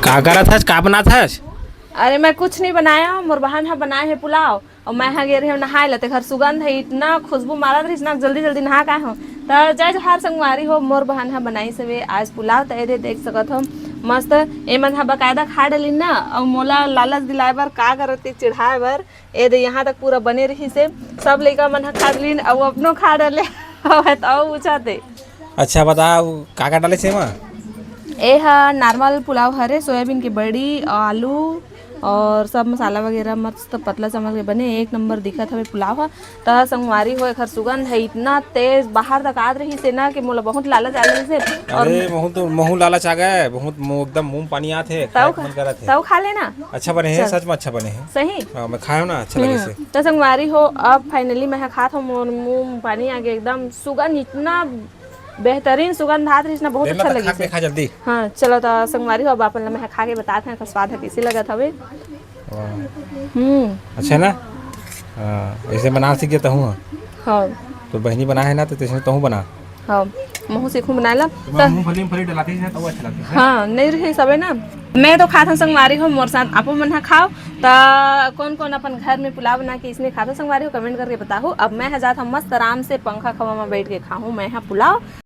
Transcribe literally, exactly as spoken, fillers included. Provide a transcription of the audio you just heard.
का करत हस, का बनात हस? अरे, मैं कुछ नहीं बनाया हूँ, मोर बहन ह बनाए हे पुलाव, और मैं ह गे रहे हूँ नहाए ला, तेखर सुगंध है, इतना खुशबू मारत रहिस ना, जल्दी जल्दी नहा के आए हूँ। त जय जोहार संगवारी हो, मोर बहन ह बनाइस हवे आज पुलाव, त एदे देख सकत हो मस्त, ए मन ह बकायदा खा डलिन ना, और मोला लालच दिलाए बर का करत के चिढ़ाए बर, एदे यहाँ तक पूरा बने रहिस हे, सब लइका मन ह खा डलिन, और अपनो खा डले हवय, त अउ पूछत हे। अच्छा बता, उ का का डाले से एमा? ए ह नॉर्मल पुलाव हरे, सोयाबीन के बड़ी, आलू और सब मसाला वगैरह मस्त पतला चावल के बने, एक नंबर दिखत हवे पुलाव ह। त संगवारी हो, एखर सुगंध है इतना तेज, बाहर तक आत रहिस हे ना कि मोला बहुत लालच आ रहिस हे। और अरे, महू तो, महू लालच आ गए, बहुत मुंह, एकदम मुंह पानी आत हे, खाए तऊ के मन करत हे। तऊ खा लेना। अच्छा बने हे, चल। सच में अच्छा बने हे। सही? हाँ, मैं खायो ना, अच्छा लगे से। हम्म, त संगवारी हो, अब finally मैं ह खात हूँ, मोर मुंह पानी आ गया एकदम, सुगंध इतना बेहतरीन सुगंध आत रहिस ना, बहुत देख ना, अच्छा त खा लगिस के हे। खा जल्दी। हाँ, चलो त संगवारी हो, अब अपन ला मैं खा के बतात हूँ, एकर स्वाद ह कइसे लगत हवे। वाह। हम्म। अच्छा ना? हाँ, ऐसे बनाना सीख गया तहूँ, हाँ। हाँ। तो बहनी बना है ना, तो तैसे तहूँ बना। हाँ, महू सीखूँ बनाए ला। तो त मूंगफली, मूंगफली डलाती है, तो अच्छा लगता है। हाँ, नहीं रही सबे ना। मैं तो खात हूँ संगवारी हो, मोर साथ आपो मन ह खाओ। त कौन कौन अपन घर में पुलाव बना के इसने खात हो संगवारी हो, comment करके बताओ। अब मैं ह जात हूँ मस्त आराम से पंखा हवा में बैठ के खाहूँ मैं ह पुलाव।